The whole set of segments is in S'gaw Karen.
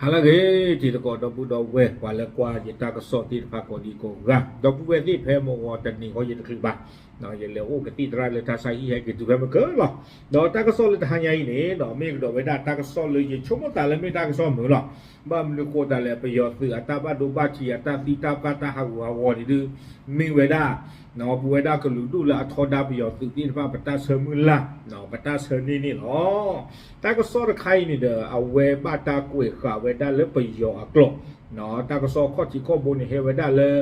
ဟါလၢအဂ့ၤ တံၤသကိးဒီပုၢ်ဒီဝဲၢ် ပှၤလၢကွၢ်ယတၢ်ကစီၣ်သ့ၣ်တဖၣ်ကိးဒံကိးဂၤ ဒီပုၢ်ဝဲၢ်သ့ၣ်ဖဲမုၢ်ဂီၤတနံၤဃီယတချုးဘၣ်, ယလဲၤအိၣ်ကသံၣ်သရၣ်လၢတၢ်ဆါဟံၣ်ဟဲက့ၤတုၤဖဲမုၢ်ကၢလီၤ. ဒီးတၢ်ကစီၣ်လၢတဟါညါအံၤန့ၣ် မ့ၢ်ကဒီးဝဲဒၣ်တၢ်ကစီၣ်လၢယဆိကမိၣ်သးလၢမ့ၢ်တၢ်ကစီၣ်မုာ်လီၤ. ဘၣ်မနုၤဃိသတးလဲၣ် ပယီၤသုးအတၢ်ဘၣ်ဒိဘၣ်ထံး အတၢ်သံတၢ်ပှၢ်တၢ်ဟးဂူာ်ဟးဂီၤန့ၣ်ဒုး မ့ၢ်ဝဲဒၣ် ပဝဲဒၣ်ကလုာ်ဒူၣ်လၢအထီဒါပယီၤသုးသ့ၣ်တဖၣ် ပတၢ်ဆၢမုၢ်လၢ် ပတၢ်ဆၢန့ၢ်န့ၣ်လီၤ. တၢ်ကစီၣ်တခါအံၤန့ၣ်ဒီး အဝဲဘၣ်တၢ်ကွဲးဃာ်ဝဲဒၣ်လၢပယီၤအကျိာ်, တၢ်ကစီၣ်ခီၣ်ထံးခီၣ်ဘိန့ၣ် ဟဲဝဲဒၣ်လၢ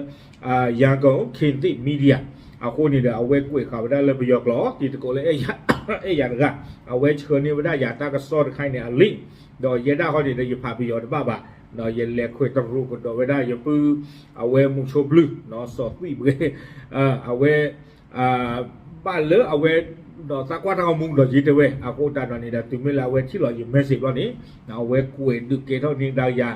Yangon Khatit Media အဃိန့ၣ်ဒီး အဝဲကွဲးဃာ်ဝဲဒၣ်လၢပယီၤကျိာ် တံၤသကိးလၢ အဲၣ်ယၤတဂၤ အဝဲဆှၢန့ၢ်ဝဲဒၣ်ယၤတၢ်ကစီၣ်တခါအံၤန့ၣ်အလံာ်, ဒီးယဲဒၣ်ဃီန့ၣ်ဒီး ယဖးပယီၤတဘၣ်ဘၣ်, ဒီးယလဲၤခွဲးတရူးကဒီးဝဲဒၣ်ယပုၢ် အဝဲမုဆိဘျုၣ် စီၤသွံၣ်ပှဲၤ အဝဲ ဘၣ်လၢအဝဲ ဒီးသးကွၢ်တၢ်ဂီၤမူဒီးယ့တဲဝဲ အဃိသတးဒီးန့ၣ်ဒီး တုၤမ့ၢ်လၢအဝဲထံၣ်လီၤယ message ဘျီန့ၣ် အဝဲကွဲးဒုးကဲထီၣ်န့ၢ်ဒၣ်ယၤ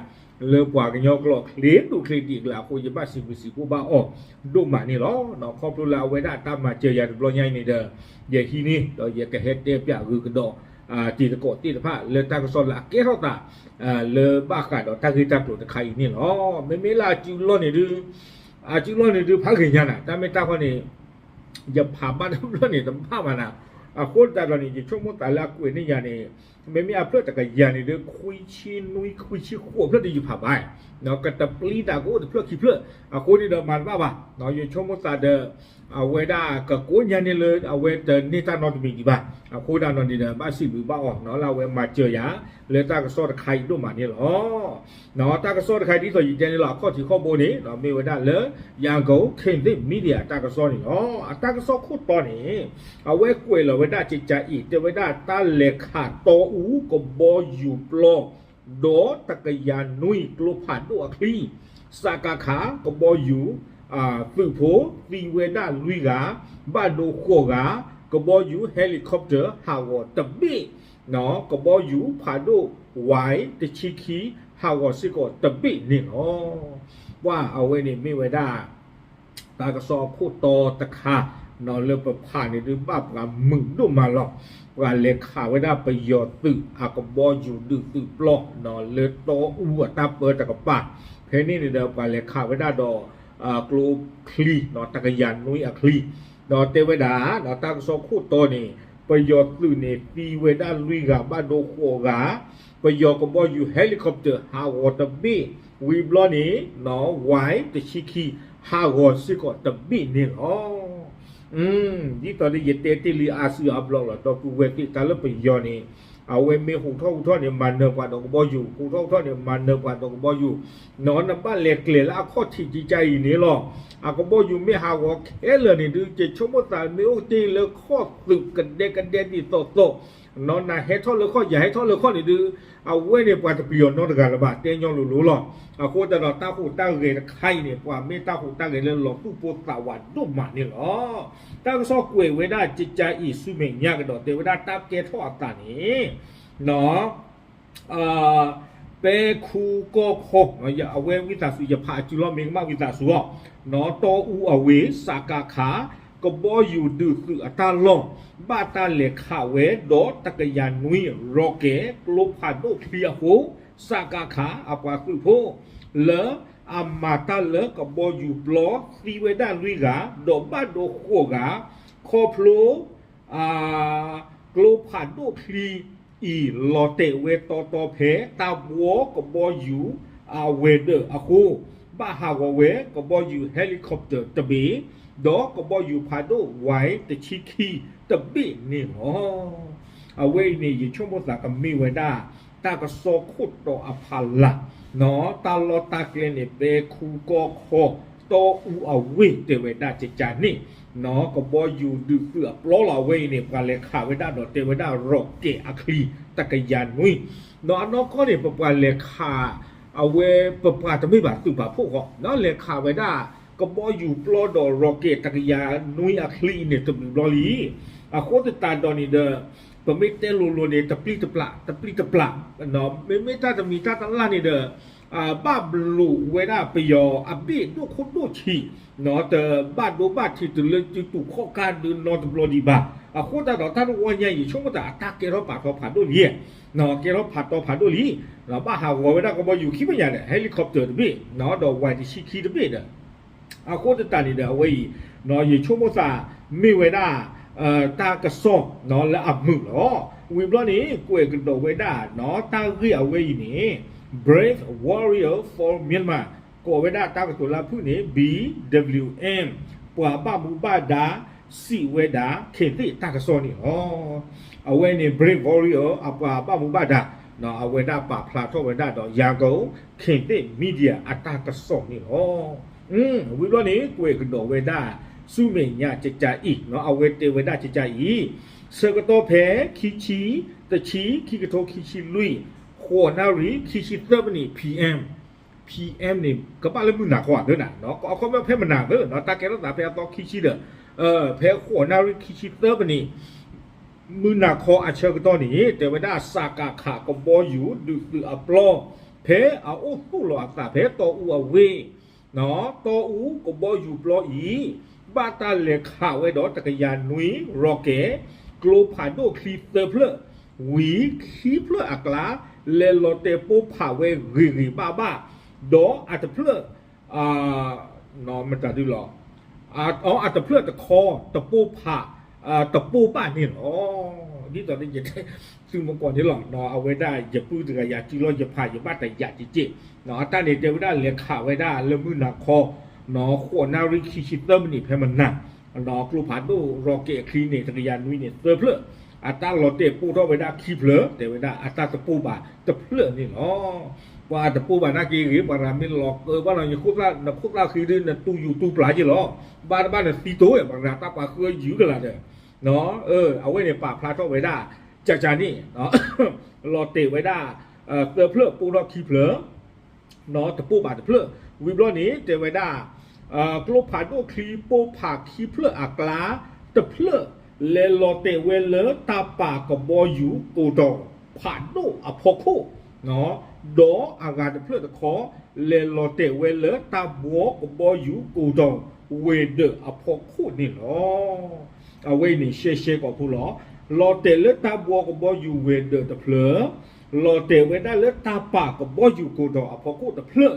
လၢပှၤကညီကျိာ်ချ့ဒိၣ်ချ့ဒံးအကျါအဃိ ယဘၣ်စံးဘျုးစံးဖှိၣ်ဘၣ်အီၤဒိၣ်မးန့ၣ်လီၤ. ခီဖျိလၢအဝဲဒၣ်အတၢ်မၤစၢၤယၤတဘျီညါအံၤန့ၣ်ဒီး ယဟံးန့ၢ် ဒီးယကဟဲတဲပၠးဂုၤကဒီး တံၤသကိးသ့ၣ်တဖၣ်လၢတၢ်ကစီၣ်လၢအကဲထီၣ်သး လၢဘၣ်ဃးဒီးတၢ်ဂ့ၢ်တၢ်ကျိၤတခါအံၤန့ၣ်လီၤ. မ့မ့ၢ်လၢအစုလီၢ်န့ၣ်ဒုး အစုလီၢ်န့ၣ်ဒုး ဖးဂ့ၤညါနၤ တၢ်မ့ၢ်တၢ်ခီန့ၣ် ယဖးဘၣ်တဘျီန့ၣ် တဘၣ်ဘၣ်နၤ, အဃိသတးဒီးန့ၣ် ယဆိကမိၣ်သးလၢအကွဲးန့ၢ်ယၤန့ၣ် မ့မ့ၢ်အဖျၢၣ်တကယၤန့ၣ်ဒုး ခွံဆံနွံ ခွံဆံဃိးဖျၢၣ်ဒုးယဖးဘၣ်, ကတပျံၤသးကအိၣ်တဖျၢၣ်ခံဖျၢၣ် အဃိန့ၣ်ဒီးမၤတဘၣ်ဘၣ်, ယဆိကမိၣ်သးဒီး အဝဲဒၣ်ကကိးညါန့ၢ်လၢအဝဲတန့ၢ်တၢ်နီတမံၤဒံးဘၣ်, အဃိဒၣ်နီၢ်န့ၣ်ဒီး ဘၣ်စံးဘျုးဘၣ်အီၤလၢအဝဲမၤစၢၤယၤ လၢတၢ်ကစီၣ်တခါအံၤဒိၣ်မးန့ၣ်လီၤ. တၢ်ကစီၣ်တခါဒ်သိးယတဲန့ၣ်လီၤ အခီၣ်ထံးခီၣ်ဘိန့ၣ် မ့ၢ်ဝဲဒၣ်လၢ Yangon Khatit Media အတၢ်ကစီၣ်န့ၣ်လီၤ. အတၢ်ကစီၣ်ခိၣ်တီန့ၣ် အဝဲကွဲးလီၤဝဲဒၣ်ကကးအံၤ တဲဝဲဒၣ်တၢ်လဲၤခးတီအူကဘီယူၤပျီ ဒီးတကယၤနွံကျိဖးဒိၣ်အချံ စကခ ကဘီယူၤ သုးဖိ သံဝဲဒၣ်လွံၢ်ဂၤ ဘၣ်ဒိဃိးဂၤ, ကဘီယူၤ helicopter ဟးဂီၤတဘ့ၣ်, ကဘီယူၤဖးဒိၣ် Y တဆံခံ ဟးဂီၤစ့ၢ်ကီးတဘ့ၣ်န့ၣ်လီၤ. ပှၤအဝဲန့ၣ်မ့ၢ်ဝဲဒၣ် တၢ်ကစီၣ်အခိၣ်တီတခါ လၢပဖးန့ၣ်ဒုးဘၣ်ပှၤမုာ်ဒိၣ်မးလီၤ. ပှၤလဲၤခးဝဲဒၣ်ပယီၤသုးအကဘီယူၤဒုးသုးပျီ လၢတီအူအတၢ်ပၢတကပၤ, ဖဲန့ၣ်န့ၣ်ဒီးပှၤလဲၤခးဝဲဒၣ်ဒီး ကျိချံ တကယၤနွံအချံ, ဒီးတဲဝဲဒၣ် တၢ်ကစီၣ်ခိၣ်တီန့ၣ် ပယီၤသုးန့ၣ်သံဝဲဒၣ်လွံၢ်ဂၤ ဘၣ်ဒိဃိးဂၤ, ပယီၤကဘီယူၤ helicopter ဟးဂီၤတဘ့ၣ်, ဝံၤဘျီန့ၣ် Y တဆံခံ ဟးဂီၤစ့ၢ်ကီးတဘ့ၣ်န့ၣ်လီၤ. ဒ်သိးဒီးယတဲတ့ၢ်လံအါစုအါဘျီလီၤ ဒီပုၢ်ဝဲၢ်သ့ၣ် တၢ်လၢပယီၤန့ၣ် အဝဲမ့ၢ်ဟူးထီၣ်ဟူးထီၣ်န့ၣ် မၤနၢၤပှၤဒီးကဘီယူၤ, ဟူးထီၣ်ဟူးထီၣ်န့ၣ် မၤနၢၤပှၤဒီးကဘီယူၤ, နဘၣ်လဲၤကျဲၤလၢအခီၣ်ထံးကကါအံၤန့ၣ်လီၤ. အကဘီယူၤမ့ၢ်ဟးဂီၤခဲလၢာ်န့ၣ်ဒုး ယဆိကမိၣ်သးမ့ၢ်အိၣ်တ့ၢ်လၢခီၣ်သုးကဒဲကဒဲဒ်သိးသိး နဟဲထီၣ်လၢခီၣ် ယၤဟဲထီၣ်လၢခီၣ်န့ၣ်ဒုး အဝဲန့ၣ်ပှၤတပျံၤအီၤနီတဂၤလၢၤဘၣ် တဲညီလိၤလိၤလီၤ. အဃိသတးဒီးတၢ်ဟူးတၢ်ဂဲၤတခါအံၤန့ၣ် ပှၤမ့ၢ်တၢ်ဟူးတၢ်ဂဲၤလၢလီၤသူၣ်ပိၢ်သးဝးဒိၣ်မးန့ၣ်လီၤ. တၢ်ကစီၣ်ကွဲးဝဲဒၣ်ကကါအံၤဆူမဲာ်ညါကဒီး တဲဝဲဒၣ်တၢ်ကဲထီၣ်အသးန့ၣ် ပဲခူကီၢ်ခီ အဝဲဝံသးစူၤ ယဖးအစုလီၢ်မ့ၢ်ကမၣ်ဝံသးစူၤအီၤ, တီအူအဝ့ၢ် စကခ ကဘီယူၤဒုးသုးအတၢ်လီၢ် ဘၣ်တၢ်လဲၤခးဝဲဒီးတကယၤနွံ rocket ကျိဖးဒိၣ်ချံအဃိ စကခ အပှၤသုးဖိ လၢအမၤတၢ်လၢကဘီယူၤပျီသံဝဲဒၣ်လွံၢ်ဂၤ ဒီးဘၣ်ဒိဃိးဂၤ ခီဖျိ ကျိဖးဒိၣ်ချံအံၤ လီၤတဲာ်ဝဲတီတီဖဲ တၢ်ဘှီကဘီယူၤအဝဲၤဒၢးအဃိ ဘၣ်ဟးဂီၤဝဲကဘီယူၤ helicopter တဘ့ၣ် ဒီးကဘီယူၤဖးဒိၣ် Y တဆံခံ တဘ့ၣ်န့ၣ်လီၤ. အဝဲအံၤန့ၣ် ယဆိကမိၣ်သးကမ့ၢ်ဝဲဒၣ် တၢ်ကစီၣ်ခိၣ်တီအဖီလာ် တၢ်လီၢ်တၢ်ကျဲန့ၣ် ပဲခူကီၢ်ခီ တီအူအဝ့ၢ်တဲဝဲဒၣ်ကကါန့ၣ် ကဘီယူၤဒုးသုးအပျီလီၤ အဝဲအံၤန့ၣ် ပှၤလဲၤခးဝဲဒၣ်ဒီးတဲဝဲဒၣ် rocket အချံ တကယၤနွံ ဒီးအနီၢ်ကီၢ်န့ၣ် ပပှၤလဲၤခး အဝဲပပှၤတမ့ၢ်ဘၣ်သုးပာ်ဖှိၣ်ဃီ လဲၤခးဝဲဒၣ် ကဘီယူၤပျီဒီး rocket တကယၤနွံအချံအံၤန့ၣ် တဘျုးဘျီလံ အဃိသတးဒီးန့ၣ်ဒီး ပမ့ၢ်တဲလိၤလိၤန့ၣ် တပျံၤတပျၢ် တပျံၤတပျၢ် မ့မ့ၢ်တၢ်တမံၤတၢ်တလၢ်န့ၣ်ဒီး ဘၣ်ဘျုးဝဲဒၣ်ပယီၤအဘ့ၣ်ဒိၣ်ခိၣ်ဒိၣ်ဆံး, တဘၣ်ဒိဘၣ်ထံးတုၤလၢစုတူာ်ခီၣ်ကါဒုးနီတဘျီဒံးဘၣ်. အဃိသတးဒီး တၢ်တဝီညါအံၤ ယဆိကမိၣ်သးအတၢ်ကဲထီၣ်ပာ်ထီဖးဒိၣ်လံ, ကဲထီၣ်ဖးတီဖးဒိၣ်လံ, ဘၣ်ဟးဂီၤဝဲဒၣ်ကဘီယူၤခံမဲာ်ညါဒီး helicopter တဘ့ၣ်, ဒီး Y တဆံခံတဘ့ၣ်ဒီး အဃိသတးန့ၣ်ဒီး အဝဲအံၤ ယဆိကမိၣ်သး မ့ၢ်ဝဲဒၣ် တၢ်ကစီၣ်လၢအမုာ်လီၤ. ဝံၤဘျီန့ၣ် ကွဲးကဒီးဝဲဒၣ် တၢ်ဂ့ၢ်အဝဲအံၤန့ၣ် Brave Warrior for Myanmar ကိးဝဲဒၣ်တၢ်ကတိၤလၢဖုၣ်န့ၣ် B W M ပှၤဘၣ်မူဘၣ်ဒါ စံးဝဲဒၣ် ခ့သ့ၣ်တၢ်ကစီၣ်န့ၣ်လီၤ. အဝဲန့ၣ် Brave Warrior အပှၤဘၣ်မူဘၣ်ဒါ အဝဲဒၣ်ပာ်ဖျါထီၣ်ဝဲဒၣ်ဒီး Yangon ခ့သ့ၣ် media အတၢ်ကစီၣ်န့ၣ်လီၤ. ဝံၤဘျီန့ၣ် ကွဲးကဒီးဝဲဒၣ် ဆူမဲာ်ညါကကါအံၤ အဝဲတဲဝဲဒၣ်ကကါအံၤ ဆၢကတီၢ်ဖဲ ခံဆံ တဆံ ခံကထိခံဆံလွံၢ် ဃိးနၣ်ရံၣ် ခံဆံသၢမံးနံး P M, P M န့ၣ် ကဘၣ်လၢမုၢ်နၤခီဧါသၢနၤ, အခီပညီဖဲမနၤသၢ တၢ်ကဲထီၣ်သးဖဲအသီခံဆံဒီး ဖဲဃိးနၣ်ရံၣ်ခံဆံသၢမံးနံး မုၢ်နၤခီအဆၢကတီၢ်န့ၣ် တဲဝဲဒၣ် စကခ ကဘီယူၤ ဒုးသုးအပျီ ဖဲအအိၣ်သူၣ်လီၤအသးဖဲတီအူအဝ့ၢ် တီအူကဘီယူၤပျီအံၤ ဘၣ်တၢ်လဲၤခးဝဲဒီးတကယၤနွံ rocket ကျိဖးဒိၣ်ချံသၢဖျၢၣ် ဝံၤခံဖျၢၣ်အကျါ လဲၤလီၤတဲာ်ပိၢ်ဖးဝဲဂ့ၤဂ့ၤဘၣ်ဘၣ် ဒီးအတဖျၢၣ် မတၤဒုလီၤ အတဖျၢၣ်တခီ တပိၢ်ဖး တပိၢ်ဘၣ်န့ၣ်လီၤ. ဒ်သိးယတဲသုမကီၢ်န့ၣ်လီၤ. အဝဲဒၣ်ယပုၢ်တဂၤယၤစုလီၤယဖးယဘၣ်တယာ်က့ၤက့ၤ အတၢ်န့ၣ်တဲဝဲဒၣ်လဲၤခးဝဲဒၣ်လၢမုၢ်နၤခီ ဃိးနၣ်ရံၣ်ခံဆံသၢမံးနံးဖဲမနၤ ကျိဖးဒိၣ် rocket ချံန့ၣ် တကယၤနွံန့ၣ် သၢဖျၢၣ် အတၢ်လီၤတဲာ်ပိၢ်ထီၣ်ဝဲဒၣ်ခံဖျၢၣ် တဲဝဲဒၣ်အတၢ်တပိၢ်ဘၣ်တဖျၢၣ်န့ၣ်လီၤ. ပှၤတပိၢ်ဘၣ်နာ်က့ဂ့ၤ ပှၤရၤမ့ၢ်လီၤကၢဘၣ်နီၤ နခိၣ်သၣ်ဃံဒု နတူၢ်ယူၤတူၢ်ပျၢ်က့ၤလီၤ. ဘၣ်တဘၣ်နသံတိၢ်ဝဲ ပှၤရၤတၢ်ပှၤဃၢယုၢ်ကလာ်ဒီး အဝဲန့ၣ်ပာ်ဖျါထီၣ်ဝဲဒၣ် ကကန့ၣ် လီၤတဲာ်ဝဲဒၣ် သၢဖျၢၣ်ပိၢ်ထီၣ်ခံဖျၢၣ် တပိၢ်ဘၣ်တဖျၢၣ် ဝံၤဘျီန့ၣ် တဲဝဲဒၣ် ကျိဖးဒိၣ်ချံပိၢ်ဖးခံဖျၢၣ်အကျါ တဖျၢၣ် လဲၤလီၤတဲာ်ဝဲလၢတၢ်ပာ်ကဘီယူၤကိးတီၤ ဖးဒိၣ်အဖီခိၣ် ဒီးအဂၤတဖျၢၣ်တခီ လဲၤလီၤတဲာ်ဝဲလၢတၢ်ဘှီကဘီယူၤကိးတီၤ ဝဲၤဒၢးအဖီခိၣ်န့ၣ်လီၤ. အဝဲအံၤန့ၣ် ရှဲရှဲကိာ်ဖိလီၤ. လီၤတဲာ်လၢတၢ်ဘှီကဘီယူၤဝဲၤဒၢးတဖျၢၣ်, လီၤတဲာ်ဝဲဒၣ်လၢတၢ်ပာ်ကဘီယူၤကိးတီၤအဖီခိၣ်တဖျၢၣ်,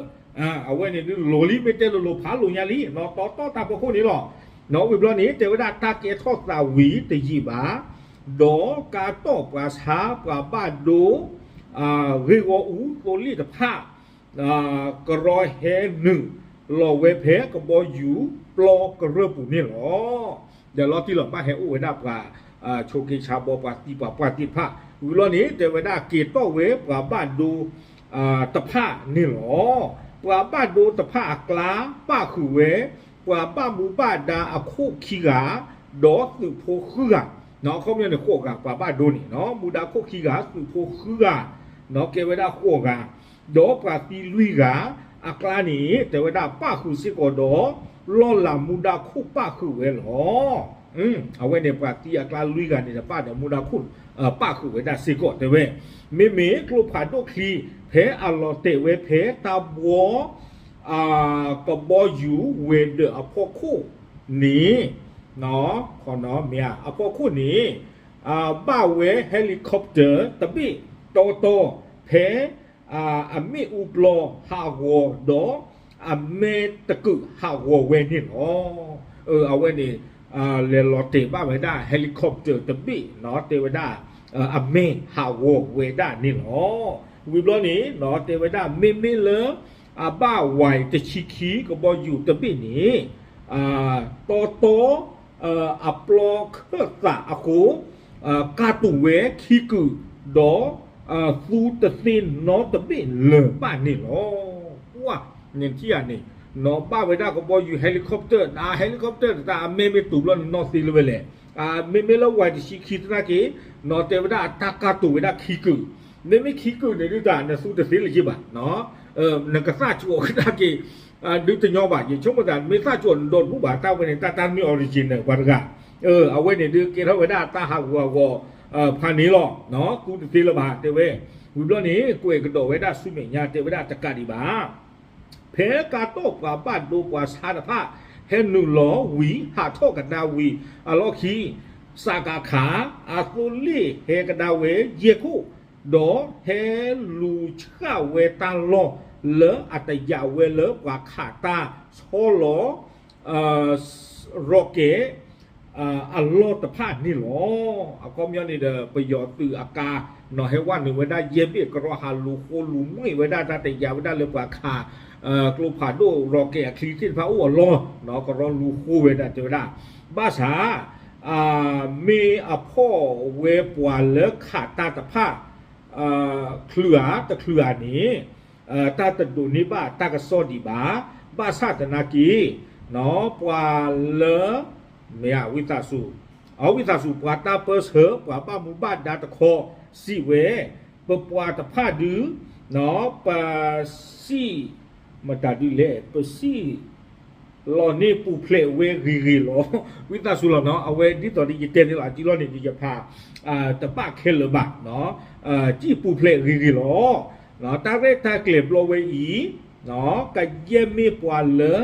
အဝဲန့ၣ်ဒုးလီၤလံ မ့ၢ်တဲလိၤလိၤဖးလိာ်ညါလံ နီၢ်တီတီတၢ်ဖီခိၣ်န့ၣ်လီၤ. နီၢ်ဝံၤဘျီန့ၣ် တဲဝဲဒၣ်တၢ်ကဲထီၣ်သးဝံၤတယံာ်ဘၣ်, ဒီးကါတီၢ်ပှၤဆါပှၤဘၣ်ဒိ ဂ့ၢ်ဂီၢ်အူသိလ့ၣ်တဖၣ် ကရီဟဲနုာ်လီၤဝဲဖဲကဘီယူၤပျီကရၢၢ်ပူၤန့ၣ်လီၤ. ဒီးလီၤတံၢ်လီၤ ဘၣ်ဟဲအိၣ်ဝဲဒၣ်ပှၤ ဆိးက့ဆါဘီပှၤသံပှၤပှၢ်သ့ၣ်တဖၣ်, ဝံၤလီၤန့ၣ် တဲဝဲဒၣ်က့ၤတီၢ်ဝဲပှၤဘၣ်ဒိ တဖၣ်န့ၣ်လီၤ. ပှၤဘၣ်ဒိတဖၣ်အကျါ ပၣ်ဃုာ်ဝဲ ပှၤဘၣ်မူဘၣ်ဒါအခိၣ်ခံဂၤ, ဒီးသုးဖိဃုဂၤ, အခီပညီန့ၣ် ဃိးဂၤ ပှၤဘၣ်ဒိန့ၣ် မူဒါခိၣ်ခံဂၤ သုးဖိဃုဂၤ, ကဲဝဲဒၣ်ဃိးဂၤ, ဒီးပှၤသံလွံၢ်ဂၤ, အကျါန့ၣ် တဲဝဲဒၣ်ပၣ်ဃုာ်စ့ၢ်ကီးဒီး လီၢ်လၤမူဒါခိၣ်ပၣ်ဃုာ်ဝဲလီၤ. အဝဲန့ၣ်ပှၤသံအကျါလွံၢ်ဂၤန့ၣ် တပၣ်ဒီးမူဒါခိၣ် ပၣ်ဃုာ်ဝဲဒၣ်စ့ၢ်ကီးတဲဝဲ, မ့မ့ၢ်ကျိဖးဒိၣ်ချံ ဖဲအလီၤတဲာ်ဝဲဖဲတၢ်ဘှီ ကဘီယူၤဝဲၤဒၢးအဖီခိၣ်န့ၣ်, မ့ၢ်အဖီခိၣ်န့ၣ် ဘၣ်ဝဲ helicopter တဘ့ၣ်တီတီ ဖဲ အမ့ၣ်အူပျီဟးဂီၤဒီး အမဲတကုးဟးဂီၤဝဲန့ၣ်လီၤ. အဝဲန့ၣ် လဲၤလီၤတဲာ်ဘၣ်ဝဲဒၣ် helicopter တဘ့ၣ် တဲဝဲဒၣ် အမဲဟးဂီၤဝဲဒၣ်န့ၣ်လီၤ. ဝံၤဘျီန့ၣ် တဲဝဲဒၣ် မ့မ့ၢ်လၢ အဘၣ်ဝဲတဆံခံကဘီယူၤတဘ့ၣ်န့ၣ် တီတီ အပျီခၢၣ်သးအဃိ ကါတူာ်ဝဲခံကုာ်ဒီး သူတသ့နီတဘ့ၣ်လၢၤဘၣ်န့ၣ်လီၤ. ပှၤန့ၣ်ထံၣ်ဧါန့ၣ် နီၢ်ဘၣ်ဝဲဒၣ်ကဘီယူၤ helicopter န helicopter တၢ်အမဲမ့ၢ်တူာ်ဘျီန့ၣ်နီၢ်သ့လၢၤဝဲလဲၣ်. မ့မ့ၢ်လၢဝဲတဆံခံသနာ်က့ နီၢ်တဲဝဲဒၣ်အတၢ်ကါတူာ်ဝဲဒၣ်ခံကုာ်, မ့မ့ၢ်ခံကုာ်န့ၣ်ဒုးတၢ်နသူတသ့လၢၤက့ဘၣ် နကသၣ်ကၠိအီၤကဒါက့ၤ ဒုးတညီဘၣ် ယဆိကမိၣ်သး မ့ၢ်သၣ်ကၠိအီၤနဒီတဘူၣ်ဘၣ် တၢ်ဝဲန့ၣ် တၢ်တၢ်မ့ၢ် original ပှၤတဂၤ, အဝဲန့ၣ်ဒုးကဲထီၣ်ဝဲဒၣ်တၢ်ဟးဂူာ်ဟးဂီၤ ဖးန့ၣ်လီၤ. ကူတသ့လၢၤဘၣ် တဲဝဲ. ဝံၤဘျီန့ၣ် ကွဲးကဒီးဝဲဒၣ်ဆူမဲာ်ညါ တဲဝဲဒၣ်တကးဒံးဘၣ် ဖဲကါတီၢ်ပှၤဘၣ်ဒိပှၤဆါတဖၣ် ဟဲနုာ်လီၤဝံၤ ဟးထီၣ်ကဒါဝံၤအလီၢ်ခံ စကခ အသိလ့ၣ်ဟဲကဒါဝဲယဲၢ်ခိၣ် ဒီးဟဲလူၤဆှၣ်ဝဲတၢ်လီၢ်လၢအတယာ်ဝဲလၢပှၤခးတၢ်ဆီလီၤ rocket အလီၢ်တဖၣ်န့ၣ်လီၤ. အခီပညီန့ၣ်ဒီး ပယီၤသုးအကါ နီၢ်ဟဲဝဲနုာ်ဝဲဒၣ်ယဲၢ်ဘ့ၣ် ကရီဟးလူၤဃိလူၤမှံဝဲဒၣ်တၢ်တယာ်ဝဲဒၣ်လၢပှၤခး ကျိဖးဒိၣ် rocket အချံသ့ၣ်တဖၣ်အိၣ်အလီၢ် ကရီလူၤဃိဝဲဒၣ်တဲဝဲဒၣ် ဘၣ်ဆၣ် မ့ၢ်အဖီၣ်ဝဲပှၤလၢခးတၢ်တဖၣ် ချုးဧါတချုးဧါန့ၣ် တၢ်တဒိးန့ၢ်ဘၣ်တၢ်ကစီၣ်ဒံးဘၣ်. ဘၣ်ဆၣ်သနာ်က့ ပှၤလၢ မ့ၢ်ဝံသးစူၤ အဝံသးစူၤ ပှၤတၢ်ပၢဆှၢ ပှၤဘၣ်မူဘၣ်ဒါတခီ စံးဝဲ ပပှၤတဖၣ်ဒု ပစံၣ် မတၤဒုလဲၣ် ပစံၣ် လီၤန့ၢ်ပူၤဖျဲးဝဲဂ့ၤဂ့ၤလီၤ. ဝံသးစူၤလီၤနီၤ အဝဲဒ်သိးဒီးယတဲန့ၣ်လီၤ အစံၣ်လီၤန့ၣ်ဒီးယဖး တဘၣ်ခဲလၢာ်ဘၣ် စံၣ်ပူၤဖျဲးဂ့ၤဂ့ၤလီၤ. တၢ်ရဲၣ်တၢ်ကျဲၤဘျီဝဲအံၤ ကယဲၢ်မ့ၢ်ပှၤလၢ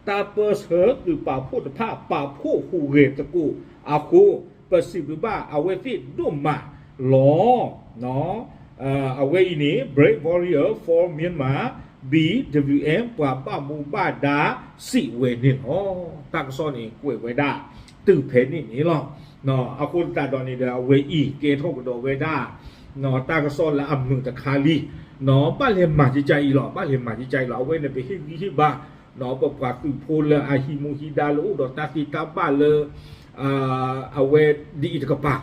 တၢ်ပၢဆှၢသုးပာ်ဖှိၣ်တဖၣ် ပာ်ဖှိၣ်ဟူးဂဲၤသကိးအဃိ ပစံးဘျုးဘၣ်အဝဲသ့ၣ်ဒိၣ်မးလီၤ. အဝဲအံၤန့ၣ် Brave Warrior for Myanmar, B W M ပှၤဘၣ်မူဘၣ်ဒါစံးဝဲန့ၣ်လီၤ. တၢ်ကစီၣ်န့ၣ်ကွဲးဝဲဒၣ် တုၤဖဲန့ၣ်န့ၣ်လီၤ. အဃိသတးဒီးန့ၣ်ဒီး အဝဲအံၤကဲထီၣ်ကဒီးဝဲဒၣ် တၢ်ကစီၣ်လၢအမုာ်တခါလံ ဘၣ်လဲၤမၤကကါအံၤလီၤ ဘၣ်လဲၤမၤကကါအံၤလီၤ အဝဲန့ၣ် ပဟ့ၣ်ဂံၢ်ဟ့ၣ်ဘါ ပပှၤသုးဖိလၢအဟံးမူဟံးဒါလၢအိၣ်ဒီးတၢ်သ့တၢ်ဘၣ်လၢ အဝဲဒ်အံၤတကပၤ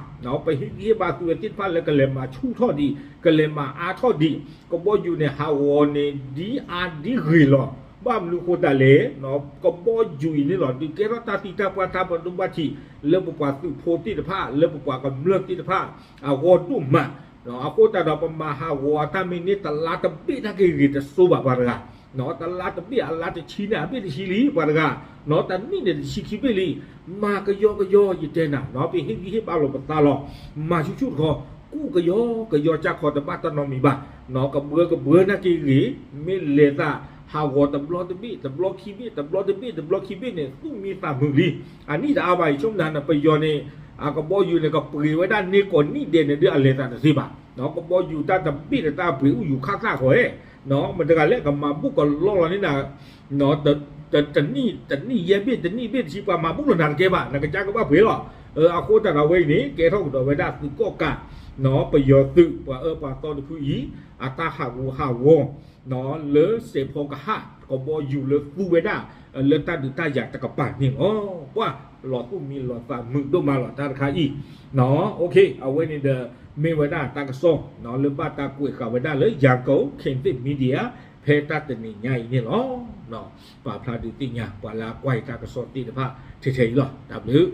ပဟ့ၣ်ဂံၢ်ဟ့ၣ်ဘါသုဝဲသ့ၣ်တဖၣ်လၢကလဲၤမၤဆူၣ်ထီၣ်ဒံး ကလဲၤမၤအါထီၣ်ဒံး ကဘီယူၤန့ၣ်ဟးဂီၤန့ၣ်ဒ်အါဒ်ဂ့ၤလီၤ. ဘၣ်မနုၤဃိသတးလဲၣ် ကဘီယူၤအံၤန့ၣ်လီၤ ဒုးကဲထီၣ်တၢ်သံတၢ်ပှၢ်တၢ်ဘၢဒိဘၣ်ထံး လၢပပှၤသုးဖိသ့ၣ်တဖၣ် လၢပပှၤကမျၢၢ်သ့ၣ်တဖၣ် အဂီၢ်ဒိၣ်မး အဃိသတးဒီးပမၤဟးဂီၤအတၢ်မ့ၢ်န့ၢ် တလါတဘ့ၣ်နာ်က့ဂ့ၤတစိဘၣ်ပှၤတဂၤ တလါတဘ့ၣ်အလါတဆံန့ၣ် အဘ့ၣ်တဆံလံပှၤတဂၤ တနံၣ်န့ၣ်တဆံခံဘ့ၣ်လံ မၤကယီကယီယတဲနၤ ပဟ့ၣ်ဂံၢ်ဟ့ၣ်ဘါလိာ်ပသးလီၤ မၤဆူၣ်ဆူၣ်တခီ ကူၣ်ကယီကယီကၢ်ခီတဘၣ်တၢ်နီတမံၤဘၣ် ကဘှၢကဘှၢနာ်က့ဂ့ၤ မ့ၢ်လဲၤသး ဟးဂီၤတဘျီတဘ့ၣ် တဘျီခံဘ့ၣ် တဘျီတဘ့ၣ် တဘျီခံဘ့ၣ်န့ၣ် သူၣ်မံသးမုာ်လံ အနံၣ်တအါဘၣ်အံၤ ဆိကမိၣ်နၤန့ၣ် ပယီၤန့ၣ် အကဘီယူၤန့ၣ် ကပှ့ၤဝဲဒၣ်န့ၢ်ကိးနံၣ်ဒဲးန့ၣ်ဒီးအလဲၤသးတသ့ဘၣ် ကဘီယူၤတၢ်တဘ့ၣ်တတၢ်ပှ့ၤအူယူၤခါသၣ်ဃီဧ မတဂၤလဲၣ်ကမၤဘူၣ်ကလီလီၤန့ၢ်နၤ တနံၣ်တနံၣ်ယဲၢ်ဘ့ၣ် တနံၣ်ဘ့ၣ်တဆံ ပှၤမၤဘူၣ်လီၤနၤတကဲဘၣ် နကစၢ်ကဘၣ်ပှ့ၤလီၤ အဃိသတးဒီးဝဲအံၤန့ၣ် ကဲထီၣ်ကဒီးဝဲဒၣ်သုးကီၣ်ကး ပယီၤသုး ပှၤအၢပှၤသီတဖုအံၤ အတၢ်ဟးဂူာ်ဟးဂီၤ လၢစဲးဖီကဟၣ် ကဘီယူၤလၢသူဝဲဒၣ် လၢတၢ်ဒုးတၢ်ယၤတကပၤန့ၣ်လီၤ. ပှၤလီၤသူၣ်မံလီၤသးမုာ်ဒိၣ်မးလီၤ တၢ်တခါအံၤ အဝဲန့ၣ်ဒီး မ့ၢ်ဝဲဒၣ်တၢ်ကစီၣ် လၢဘၣ်တၢ်ကွဲးဃာ်ဝဲဒၣ်လၢ ရန်ကုန် ခေတ်သစ် Media ဖဲတၢ်တနံၤညါအံၤန့ၣ်လီၤ. ပာ်ဖျါဒုးသ့ၣ်ညါ ပှၤလၢအကွၢ်အံၤတၢ်ကစီၣ်သ့ၣ်တဖၣ် ထဲထဲအံၤလီၤ. တၢ်ဘျုး